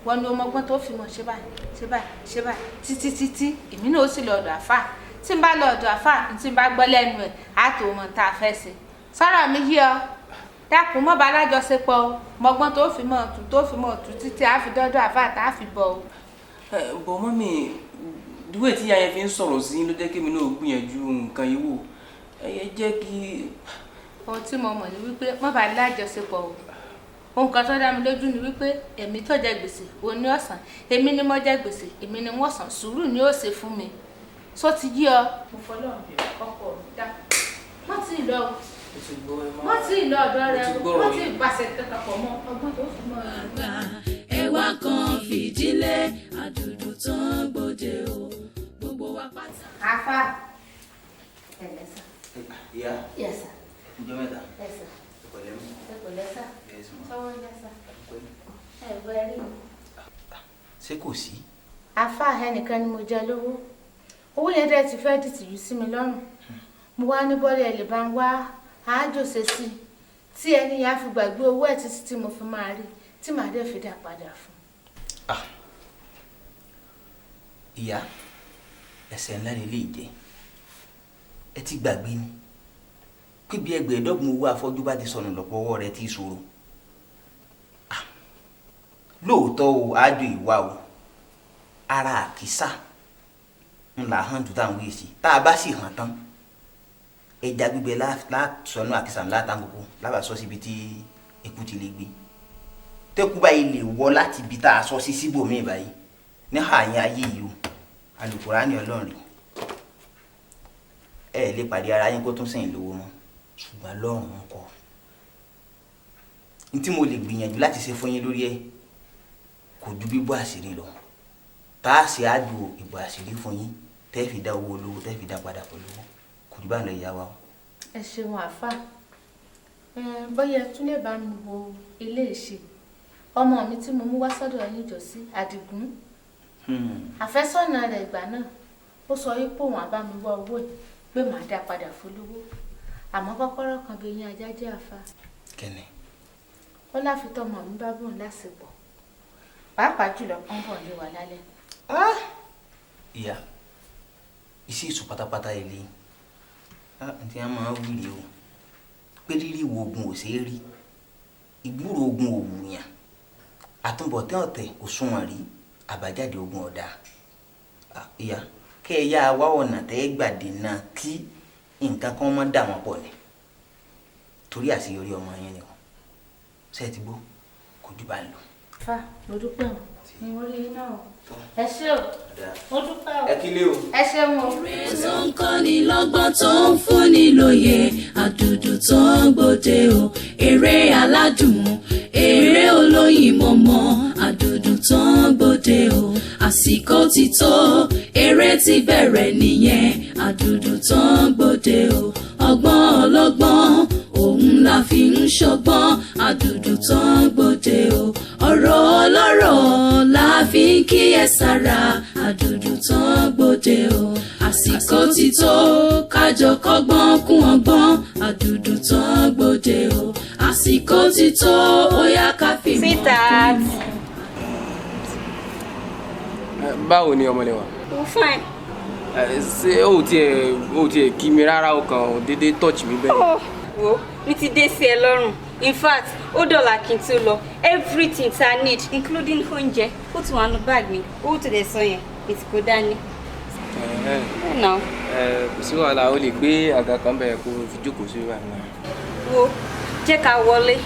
wọ́n ní ọmọgbọ́n tó fi mọ̀ ṣe báyìí, ṣe báyìí, ṣe báyìí, títí títí èmi náà ó sì lọ ọ̀dọ̀ àáfàá. Tí n bá lọ ọ̀dọ̀ àáfàá, tí n bá gbọ́ lẹ́nu ẹ̀, á tó mọ̀ tá a fẹ́ ṣe. Sọ́rọ̀ mi yí ọ, dákun, mọ́ bá alájọṣepọ̀ o, mọ̀gbọ́n tó fi mọ̀ tù, tó fi mọ̀ tù títí a fi dọ́dọ̀ àáfàá tá a fi bọ̀ o. Bọ̀ mọ́ mi, ìdúwẹ̀ tí ìyá yẹn fi ń sọ̀rọ̀ sí ló jẹ́ kí èmi náà gbìyànjú nǹkan yìí wò. Ẹ jẹ́ kí. Ohun tí mo mọ̀ ni wípé mọ́ bá alájọṣepọ̀ o. Ohun kan tó dá mi lójú ni wípé èmi tó jẹ gbèsè òun ní ọ̀sán, èmi ni mo jẹ gbèsè, èmi ni wọ́n san. Sùúrù ni ó ṣe fún mi. Só ti yí ọ. Mo fọlọ́run bẹ̀rẹ̀, ọkọ mi, dá wọ́n ti lọ, wọ́n ti lọ ọ̀dọ̀ rẹ, wọ́n ti pàṣẹ kankan pọ̀ mọ́ ọgbọ́n tó fi mọ́ ọ. Ẹwà kan fìdílé àdùdù tán gbòde o, gbogbo wa pátá. Afa, ẹ lẹ́sà. Ìyá. Yes sir. Ìjọ mẹ́ta. Yes sir. Ẹ pẹ̀lẹ́ mú. Ẹ pẹ̀lẹ́ sà. Yes ma. Sọ́wọ́ ń yá sà. Ẹ gbọ́ ẹ rí mi. Ṣé kò sí? Afa, ẹnìkan ni mo jẹ lówó. Owó yẹn dẹ̀ ti fẹ́ dìtìjú sí mi lọ́rùn. Mo wá ní bọ́lá ẹ lè bá ń wá àájò ṣe sí i tí ẹni yẹn á fi gbàgbé owó ẹ̀ títí tí mo fi máa rí, tí màá dẹ̀ fi dá padà fún. Ìyá, ẹ̀ṣẹ̀ ńlá lè lè jẹ́. Ẹ ti gbàgbé ni pé bí ẹgbẹ̀ẹ́dọ́gbọ̀n owó afọ́jú bá ti sọnù, lọ́pọ̀ ọwọ́ rẹ ti ṣòro. Lóòótọ́ o, àájò ìwà o, ara àkísà ńlá hàn tó táwọn wíyèsí. Tá a bá sì hàn tán, ẹja gbígbẹ lásọnù àkísà ńlá tán kókó lábàá sọ síbi tí eku ti lè gbé. Tẹ́kù báyìí lè wọ láti ibi tá a sọ sí síbòmíì báyìí ní àyìn ayé yìí o, Àlùkùránì Ọlọ́run rí ẹ lè pàdé ara yín kó tún sẹ́yìn lówó mọ́. Ṣùgbọ́n lọ́rùn ń kọ́ n tí mo lè gbìyànjú láti ṣe fún yín lórí ẹ kò ju bíbọ́ àṣírí lọ. Tá a ṣe àjò ìbò àṣírí fún yín, tẹ́ fi dá owó olówó, tẹ́ fi dá padà pẹ̀lú owó, kò jù bá ń lọ, ìyá wa o. Ẹ ṣeun àáfà. Bóyá ẹ tún lè bá mi wo ilé ìṣe ọmọ mi tí mo mú wá sọ́dọ̀ yín jọ sí, Àdìgún. Àfẹ́sọ́nà rẹ̀ ìgbà náà, ó sọ wípé òun á bá mi wá owó yìí, pé màá dá padà fólówó, àmọ́ kọ́kọ́rọ́ kan bí eyín ajá jẹ́, àfa. Kẹ́ni? Ó láfi tọmọ mi bá bóun lásìkò, pàápàá jùlọ pọ́n bọ̀ lé wa lálẹ́. Ìyá, iṣẹ́ èso pátápátá ilé ntí a máa wíri o, pé rírí wo ogun ò ṣeé rí, ìgbúrò ogun ò wùyàn, àtúbọ̀tán ọ̀tẹ̀ kò sunwọ̀n rí, àbájáde ogun ọ̀dà. Ìyá, kẹ́ ẹ yá wá ọ̀nà tẹ́ ẹ gbà dènà kí nǹkan kan má dà wọ́n pọ̀ ni, torí àṣeyọrí ọmọ yẹn ni o. Ṣé ẹ ti gbọ́? Kò jù bá ń lọ. Fa, mo dúpẹ́ o, ní orí iná o, ẹ ṣé o, mo dúpẹ́ o. Ẹ kílé o. Ẹ ṣeun o. Eré tó ń kọ́ni lọ́gbọ́n, tó ń fúnni lóye, àdùdù tó ń gbòde o, eré aládùn, eré olóyin mọ̀mọ́, àdùdù tó ń gbòde o. Àsìkò ti tó, eré ti bẹ̀rẹ̀ nìyẹn, àdùdù tó ń gbòde o. Ọgbọ́n ọlọ́gbọ́n òun la fi ń ṣọgbọ́n, àdùdù tó ń gbòde o. Ọ̀rọ̀ ọlọ́rọ̀ la fi ń kíyèsára, àdùdù tó ń gbòde o. Àsìkò ti tó kájọ kọ́gbọ́n kún ọgbọ́n, àdùdù tó ń gbòde o. Àsìkò ti tó, ó yá ká fi mọ̀ Sweetheart. Báwo ni, Ọmọlẹ́wà? I'm fine. Ṣé o tiẹ̀ kí mi rárá? O kàn déédéé touch mi bẹ́ẹ̀. Oh, wo, mi ti dé sí ẹ lọ́rùn. In fact, ó dọ̀là kí n tó lọ. Everything tá a need, including oúnjẹ, ó ti wà nínú bag mi. Owó tó dẹ̀ sọ yẹn, ètò kò dání. Bẹ́ẹ̀ náà. Ẹ kò sí wàhálà, o lè gbé àga kan bẹ̀rẹ̀ kó o fi jókòó sí ìwà náà. Wo, jẹ́ ká wọlé,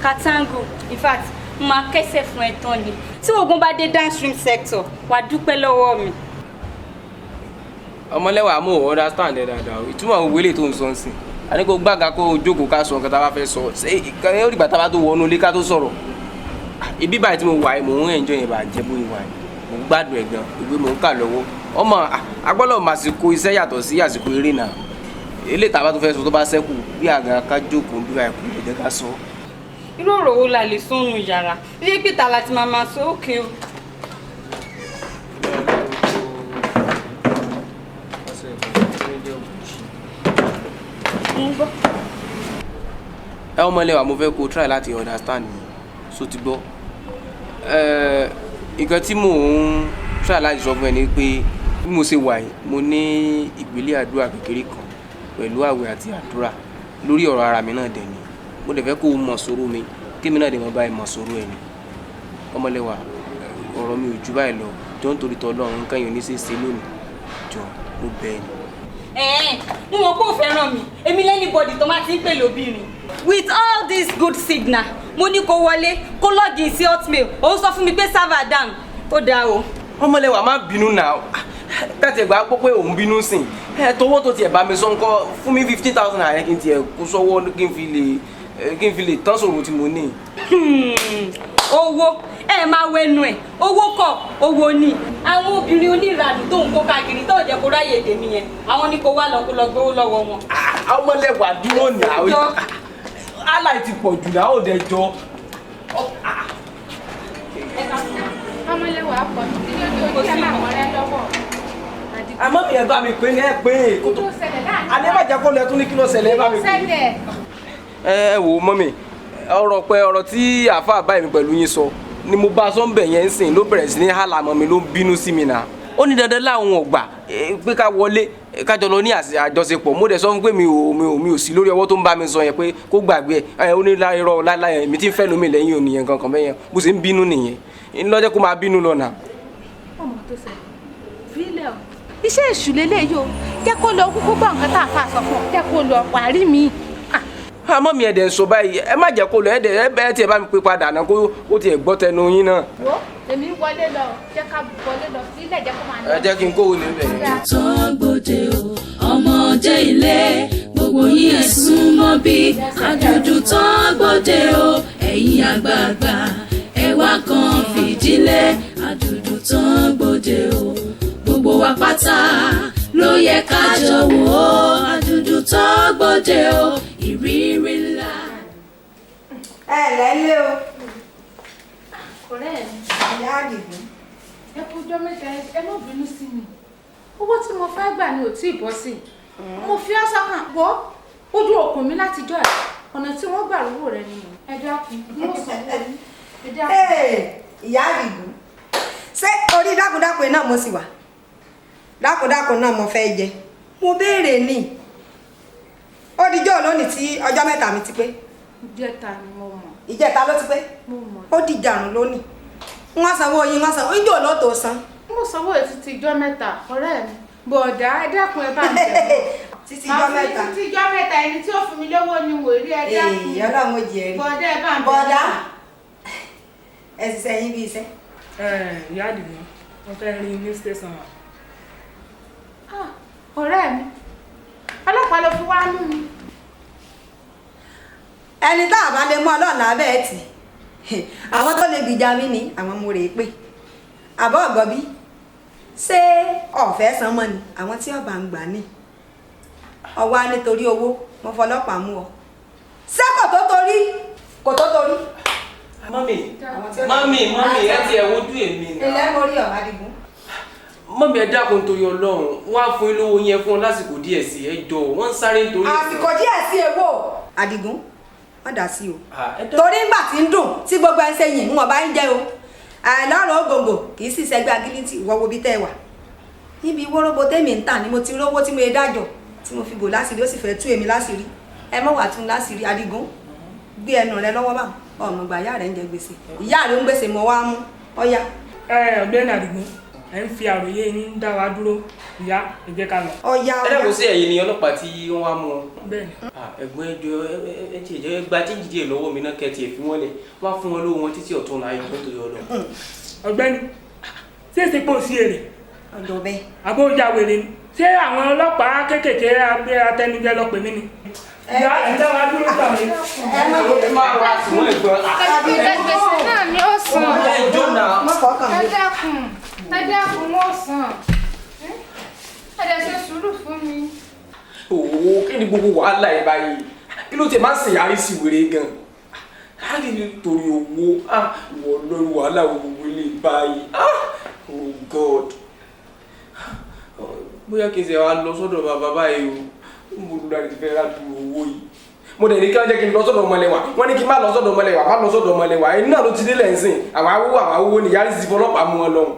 ká tango. In fact, mo máa kẹ́sẹ̀ fún ẹ tán ni. Tí ogun bá dé downstream sector, wàá dúpẹ́ lọ́wọ́ mi. Ọmọlẹ́wà, mo ò understand ẹ dáadáa o. Ìtumọ̀ òwe lè tó ń sọ ń sìn, àní kò gbàgà kó o jókòó ká sọ nǹkan tá a bá fẹ́ sọ. Ṣé ìkànnì ó dìgbà tá a bá tó wọnú ilé ká tó sọ̀rọ̀? Ibi báyìí tí mo wà yìí, mò ń enjoy yẹn bàjẹ́. Bóyá wà yìí, mò ń gbádùn ẹ̀ gan. Ìwé mò ń kà lọ́wọ́. Ọmọ agbọ́dọ̀ màsìkò iṣẹ́ yàtọ̀ sí àsìkò eré náà. Eléyìí tá a bá tó fẹ́ sọ, tó bá ṣẹ́kù bí àga ká jókòó bí báyìí, kò lè jẹ́ ká sọ. Irú ọ̀rọ̀ wo la lè sọnù yàrá ilé pété láti máa máa sọ òkè o? Mo ń gbọ́. Ẹ ọmọlẹ́wà, mo fẹ́ kó o try láti understand mi, so ti gbọ́? Ẹ nǹkan tí mò ń try láti sọ fún ẹ ni pé bí mo ṣe wà yìí, mo ní ìgbélé àdúrà kékeré kan pẹ̀lú àwẹ̀ àti àdúrà lórí ọ̀rọ̀ ara mi náà dẹ̀ ni. Mo dẹ̀ fẹ́ kó o mọ̀ sọ̀rọ̀ mi, kémi náà dẹ̀ mọ̀ báyìí mọ̀ sọ̀rọ̀ ẹ̀ ni. Ọmọlẹ́wà, ọ̀rọ̀ mi ò ju báyìí lọ. Jọ, nítorí tọ́lọ́run, nǹkan yìí ò ní ṣe é ṣe lónìí. Jọ, mo bẹ̀ ẹ́ ni. Ẹ̀ẹ́n, mo mọ̀ pé ò fẹ́ràn mi. Èmi l'anybody tó máa ti ń pè lóbìnrin. With all this good signal, mo ní kó wọlé, kó login sí Hotmail, ó sọ fún mi pé server down. Ó dáa o. Ọmọlẹ́wà, má bínú náà. Káàtì ẹ̀gbá gbọ́ pé òun bínú sìn ẹ. Tọwọ́ tó tiẹ̀ bá mi sọ ńkọ́? Fún mi 15,000 naira kí n tiẹ̀ kó sọ́wọ́, kí n fi lè tán sòrò tí mo ní. Owó ẹ máa wẹnu ẹ. Owó kọ́, owó ni. Àwọn obìnrin oníranù tó ń kó káàkiri tó jẹ́ kó ráyè tèmi yẹn, àwọn ní kó wá lọ, kó lọ gbowó lọ́wọ́ wọn. Ọmọlẹ́wà, dúró náà. Aláì ti pọ̀ jù náà, ó dẹ̀ jọ. Ọmọlẹ́wà pọ̀, kí ló dé ojú ẹ̀ máa wọ́n rẹ lọ́wọ́? Àmọ́ mi, ẹ bá mi pè ní ẹ pé kó tó Kí ló ṣẹlẹ̀ láàrin? Alẹ́ má jẹ́ kó lẹ tún ní kí ló ṣẹlẹ̀. Ẹ bá mi pè. Ṣẹlẹ̀. Ẹ wò ó mọ́mì, ọ̀rọ̀ pé ọ̀rọ̀ tí àáfàá báyìí mi pẹ̀lú yín sọ ni mo bá a sọ ń bẹ̀ yẹn ń sìn, ló bẹ̀rẹ̀ sí ní hàlà mọ́ mi, ló ń bínú sí mi náà. Ó ní dandan láwọn ọgbà pé ká wọlé, ká jọ lọ ní àjọṣepọ̀. Mo dẹ̀ sọ fún pé mi ò sí lórí ọwọ́ tó ń bá mi sọ yẹn, pé kó gbàgbé ẹ. Ó ní irọ́ láíláí, mi ti ń fẹ́ lómi lẹ́yìn ònìyẹn kankan bẹ́yẹn. Bó ṣe ń bínú nìyẹn, ńlọ́jẹ́ kó máa bínú lọ nà. Ọmọ tó ṣẹlẹ̀ fílẹ̀ o, iṣẹ́ èṣù lélẹ́yìí o. Jẹ́ kó lọ kúkú gbọ́ nǹkan tá a fà sọ fún ọ. Jẹ́ kó lọ, wàá rí mi. Àmọ́ mi, ẹ̀dẹ̀ ń sọ báyìí, ẹ má jẹ́ kó lọ. Ẹ̀dẹ̀ ẹ bẹ́ẹ̀ tiẹ̀ bá mi pé padà náà, kó tiẹ̀ gbọ́ tẹnu yín náà. Wo, èmi ń wọlé lọ. Jẹ́ ká wọlé lọ sílẹ̀, jẹ́ kó máa lọ. Ẹ jẹ́ kí n kówó níbẹ̀. Tó gbòde o, ọmọdé ilé, gbogbo yín ẹ súnmọ́ bí àdùdù tó gbòde o. Ẹ̀yin àgbààgbà, ẹ wá kan fìdílé àdùdù tó gbòde o. Gbogbo wa pátá ló yẹ ká jọ wò ó. Àdùdù tó gbòde o, ìrírí ńlá. Ẹ lẹ́lé o. Ọ̀rẹ́ mi. Ìyá Àdìgún. Ẹ kú ọjọ́ mẹ́ta. Ẹ má bínú sí mi, owó tí mo fẹ́ gbà ni ò tí ì bọ́ sí i. Mo fi ọ́ sọ́kàn pọ̀, ojú òkun mi látijọ́ ẹ̀. Ọ̀nà tí wọ́n gbà rówó rẹ ni mò. Ẹ dákun, mo sanwó yín, ẹ dákun. Ee, ìyá Àdìgún, ṣé orí dákúndákùn náà mo sì wà? Dákúndákùn náà mo fẹ́ jẹ. Mo béèrè ní ó dijọ́ lónìí tí ọjọ́ mẹ́ta mi ti pé. Ìjẹta ni mo mọ̀. Ìjẹta ló ti pé. Mo mọ̀. Ó dìjàrún lónìí. Wọ́n sanwó yín, wọ́n sanwó ìjọ ló tó san. Mo sanwó ẹ̀ títí ijọ́ mẹ́ta, ọ̀rẹ́ mi. Bọ̀dá, ẹ dákun, ẹ bá mi jẹ. Títí ijọ́ mẹ́ta. Títí ijọ́ mẹ́ta. Ẹni tí ó fún mi lówó ni wò rí. Ẹ dákun. Èè, Ọlọ́run ó jẹ́ rí. Bọ̀dá, ẹ bá mi. Bọ̀dá, ẹ ṣiṣẹ́ yín bí iṣẹ́. Ìyá Àdìgún, wọ́n fẹ́ rí ní station wa. Ah, ọ̀rẹ́ mi, ọlọ́pàá ló fi wá mú mi. Ẹni tá a bá lè mú, Ọlọ́run lábẹ́ ẹ̀ tì. Àwọn tó lè gbìjà mí ni àwọn mo rè é pé àbọ̀ ọ̀gọ́ bí. Ṣé ọ̀fẹ́ san mọ́ ni àwọn tí ọba ń gbà ní ọwọ́ á nítorí owó mo fọlọ́pàá mú ọ? Ṣé kò tó torí, kò tó torí. Mummy, mummy, mummy, ẹ ti ẹ̀ wojú èmi náà. Ilé mo rí ọ̀, Adigun. Mummy, ẹ dákun torí Ọlọ́run, wọ́n á fún yín lówó yẹn fún wọn lásìkò díẹ̀ sí. Ẹ jọ, wọ́n ń sáré nítorí. Àsìkò díẹ̀ sí èwo? Adigun, wọ́n dà sí o. Torí ńgbà tí ń dùn tí gbogbo ẹ̀ ń ṣe yìn, ń wọ̀n bá ń jẹ́ o. Àìlọ́run ògòǹgò kì í sì ṣẹgbẹ́ agilítì. Ìwọ wo bí tẹ́ ẹ wà níbi wóróbo tèmi ń tà ni mo ti rówó tí mo yẹ dájọ́ tí mo fi bò láṣìírí. Ó sì fẹ́ tú èmi láṣìírí. Ẹ mọ̀ wá tún láṣìírí, Adigun. Gbé ẹnu rẹ lọ́wọ́ bá ọmọ ìgbà ìyá rẹ ń jẹ gbèsè, ìyá rẹ ń gbèsè mọ́ wá mú ọ̀ya. Ẹ ọ̀gbẹ́ni Àdìgún, ẹ ń fi àròyé yín dá wa dúró, ìyá ẹ jẹ́ ká lọ. Ọ̀ya. Ẹ dẹ́kun, sí ẹ̀yin ni ọlọ́pàá tí wọ́n wá mú ọ? Bẹ́ẹ̀ni. Ẹ̀gbọ́n, ẹ jọ̀ọ́, ẹ tiẹ̀ jẹ́ gba change díẹ̀ lọ́wọ́ mi náà, kẹ́ tiẹ̀ fi wọ́n lẹ̀, wọ́n á fún wọn lówó wọn títí ọ̀tún láyé tó tó yọ lọ. Ọ̀gbẹ́ni, ṣé èsì pò sí èrè? Ọ̀dọ̀ bẹ́ẹ̀. Àbó ìjà wèrè ni? Ṣé àwọn ọlọ́pàá kéékèèké abẹ́ atẹnujẹ lọ pè mí ni? Ìyá, ẹ dá wa dúró gbà mí. Ẹ máa ra àtúnwọ̀n ẹ̀gbọ́n. Ẹ gbèsè náà ni ó san. Ẹ jọ̀ọ́ náà. Ẹ dákun, ẹ dákun, ó san. Ẹ dẹ̀ ṣe sùúrù fún mi. Òwò kí ni gbogbo wàhálà ẹ báyìí? Kí ló tiẹ̀ máa ń ṣèyàrí sí wèrè gan? Á lè torí owó wọ lórí wàhálà gbogbo ilé báyìí. Oh God, bóyá kí n ṣe wá lọ sọ́dọ̀ bàbá báyìí o, mo lù láti fẹ́ rádùn owó yìí. Mo dẹ̀ ní kí wọ́n jẹ́ kí n lọ sọ́dọ̀ ọmọlẹ́wà, wọ́n ní kí n má lọ sọ́dọ̀ ọmọlẹ́wà, má lọ sọ́dọ̀ ọmọlẹ́wà. Ẹni náà ló ti délẹ̀ ń sìn àwọn awówó, àwọn awówó ni yàrá ìsìnkú ọlọ́pàá mú wọn lọ́hùn.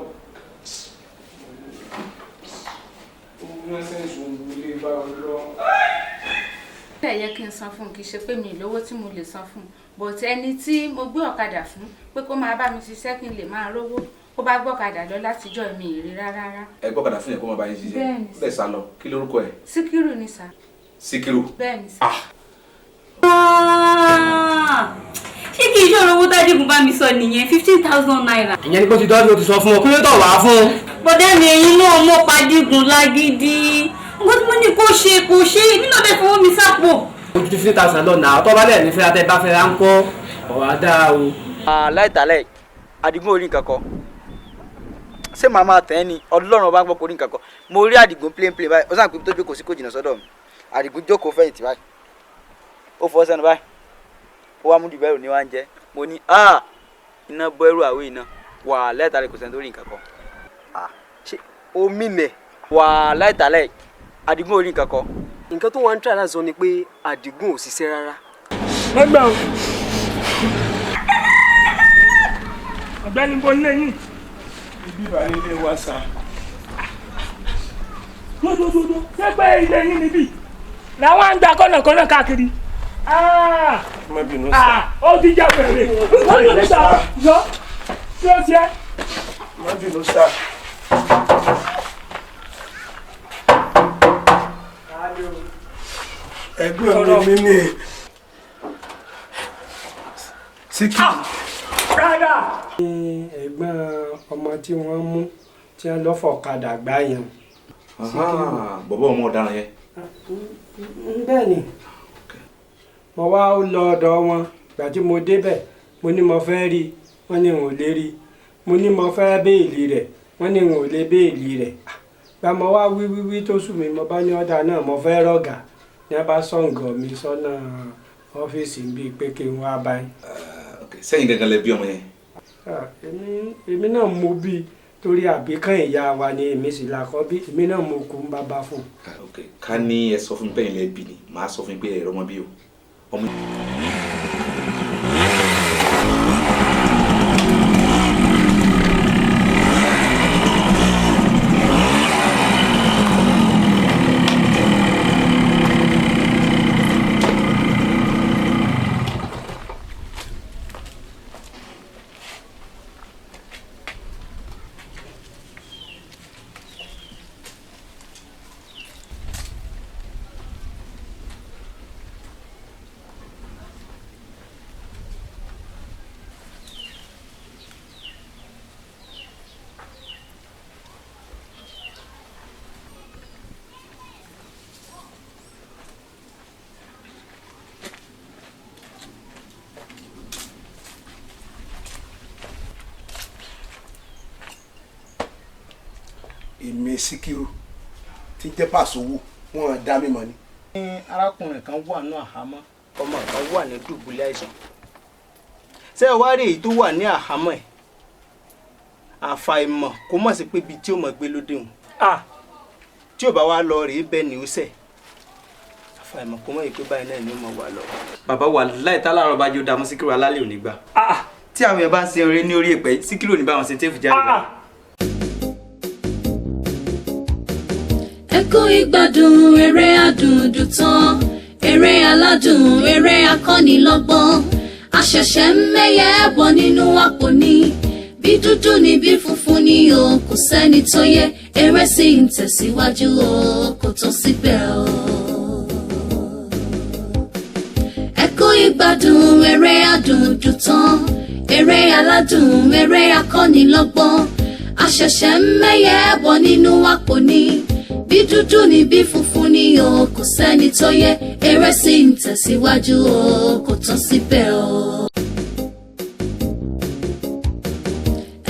Bẹ́ẹ̀ yẹ kí n san fún un, kì í ṣe pé mi lówó tí mo lè san fún un, but ẹni tí mo gbé ọ̀kadà fún pé kó máa bá mi ṣiṣẹ́ kí n lè máa rówó, ó bá gbọ́kadà lọ látijọ́, mi ì rí rárá. Ẹ gbọ́kadà fún yẹn kó máa bá yín ṣiṣẹ́? Bẹ́ẹ̀ni. Bẹ́ẹ̀ sá lọ. Kí lorúkọ ẹ̀? Síkírù ni sà. Síkírù? Bẹ́ẹ̀ni sà. Ṣé kì í ṣòro owó tádìgún bá mi sọ nìyẹn, ₦15,000? Ìyẹn ni pé ó ti dọ́jú, ó ti sọ fún ọ, kí ló tọ̀ wá fún un. Bọ̀dá mi, ẹ̀yin náà mọ̀ pàdígùn lágídí. Nǹkan tí mo ní kó ṣe kò ṣe, èmi náà bẹ́ẹ̀ fowó mi sápò. Ojú 15,000 lọ nà tó bá lẹ̀ ní fẹ́ra tẹ́ bá fẹ́ra ń kọ́ ọ̀rọ̀ á dáa o. Láìtàlẹ̀ Àdìgún orí nǹkan kan, ṣé màá máa tẹ̀ ẹ́ ni? Ọlọ́run bá ń gbọ́ kó rí nǹkan kan. Mo rí Àdìgún plain plain báyìí, ó sàn pé tó jókòó sí kò jìnnà sọ́dọ̀ mi. Àdìgún jókòó fẹ̀yìntì báyìí, ó fọ́ sẹ́nu báyìí, ó wá mú dìbẹ́rù ní wá ń jẹ́. Mo ní iná bọ́ ẹrú àwé iná wà láìtàlẹ̀, kò sẹ́ni tó rí nǹkan kan. Ṣé omi nẹ̀ wà láìtàlẹ̀ Àdìgún orí nǹkan kan. Nǹkan tó wà ń try láti sọ ni pé Àdìgún ò ṣiṣẹ́ rárá. Wọ́n gbà o. Ọ̀gbẹ́ni, bo nílé yín? Ibi ìbàlẹ̀ ilé wa sà. Dúdúdúdú, ṣé pé ilé yín níbí làwọn à ń gba kọ́nàkọ́nà káàkiri? Má bínú sà. Ó ti já wèrè, wọ́n ló ń sọ yọ tí ó ṣe. Má bínú sà. Ẹ̀gbọ́n mi ní Síkírù. Rárá. Ní ẹ̀gbọ́n ọmọ tí wọ́n mú tí wọ́n lọ́ fọ̀kadà gbá yẹn. Bọ̀bọ̀ ọmọ ọ̀daràn yẹn. Bẹ́ẹ̀ ni, mo wá lọ ọ̀dọ̀ wọn. Ìgbà tí mo débẹ̀, mo ní mo fẹ́ rí i, wọ́n ní n ò lè rí i. Mo ní mo fẹ́ béèlì rẹ̀, wọ́n ní n ò lè béèlì rẹ̀. Gba mo wá wí wí wí tó sùn mí, mo bá ní ọ̀dà náà, mo fẹ́ rọ̀gà ní a bá sọ̀ǹgọ̀ mi sọ́nà ọ́fíìsì bíi pé kí n wá báyìí. Sẹ́yìn gangan lẹ bí ọmọ yẹn? Èmi náà mo bí, torí àbíkán ìyá wa ni èmi sì là kọ́ bí, èmi náà mo kú ń bàbá fún. Ká ní ẹ sọ fún mi bẹ́ẹ̀ lẹ bí ni, màá sọ fún mi pé ẹ̀rọ ọmọ bí o. Ọmọ. Èmi Síkírù tí ń jẹ́ Pàṣọwò, wọn dá mi mọ̀ ni. Ní arákùnrin kan wà ní àhámọ́, ọmọ kan wà ní dùbúlẹ̀ àìsàn. Ṣé ẹ wá rí èyí tó wà ní àhámọ́ ẹ̀, àfàìmọ̀ kó mọ̀ sí pé ibi tí ó mọ̀ gbé lóde òun tí ò bá wá lọ rèé bẹ́ẹ̀ ni ó sẹ̀, àfàìmọ̀ kó mọ̀ yìí pé báyìí náà ni ó mọ̀ wà lọ. Bàbá wa, láì tá láàárọ̀ bá jó dààmú Síkírù alálẹ̀ ò ní gbà. Tí àwọn èèyàn bá ń ṣe oore ní orí ìpẹ́, Síkírù ò ní bá wọn ṣe téèfù jáde báyìí. Ẹ kú ìgbádùn eré àdùndùn tán. Eré aládùn, eré akọ́nilọ́gbọ́n. Àṣẹ̀ṣẹ̀ ń mẹ́yẹ bọ̀ nínú àpò ni. Bí dúdú ni bí funfun ni o, kò sẹ́ni tó yẹ. Eré sì ń tẹ̀síwájú o, kò tán síbẹ̀ o. Ẹ kú ìgbádùn eré adùn tán. Eré aládùn, eré akọ́nilọ́gbọ́n. Àṣẹ̀ṣẹ̀ ń mẹ́yẹ bọ̀ nínú àpò ni. Bí dúdú ni bí funfun ni o, kò sẹ́ni tó yẹ. Eré sì ń tẹ̀síwájú o, kò tán síbẹ̀ o.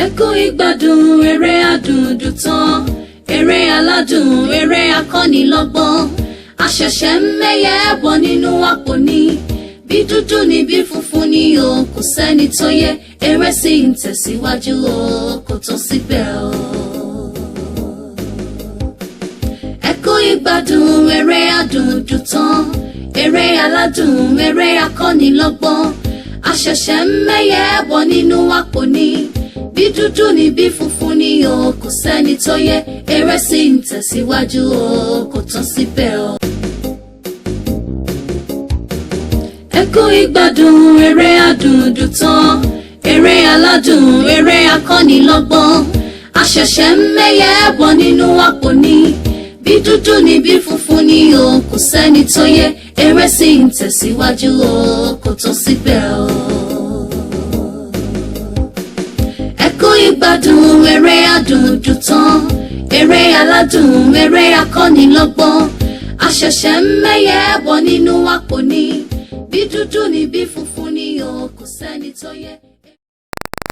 Ẹ kú ìgbádùn eré adùndùn tán. Eré aládùn, eré akọ́nilọ́gbọ́n. Àṣẹ̀ṣẹ̀ ń mẹ́yẹ bọ̀ nínú àpò ni. Bí dúdú ni bí funfun ni o, kò sẹ́ni tó yẹ. Eré sì ń tẹ̀síwájú o, kò tán síbẹ̀ o. Ẹ kú ìgbádùn eré adùndùn tán. Eré aládùn, eré akọ́nilọ́gbọ́n. Àṣẹ̀ṣẹ̀ ń mẹ́yẹ bọ̀ nínú àpò ni. Bí dúdú ni bí funfun ni o, kò sẹ́ni tó yẹ. Eré sì ń tẹ̀síwájú o, kò tán síbẹ̀ o. Ẹ kú ìgbádùn eré adùndùn tán. Eré aládùn, eré akọ́nilọ́gbọ́n. Àṣẹ̀ṣẹ̀ ń mẹ́yẹ bọ̀ nínú àpò ni. Bí dúdú ni bí funfun ni o, kò sẹ́ni tó yẹ. Eré sì ń tẹ̀síwájú o, kò tán síbẹ̀ o. Ẹ kú ìgbádùn eré adùndùn tán. Eré aládùn, eré akọ́nilọ́gbọ́n. Àṣẹ̀ṣẹ̀ ń mẹ́yẹ bọ̀ nínú àpò ni. Bí dúdú ni bí funfun.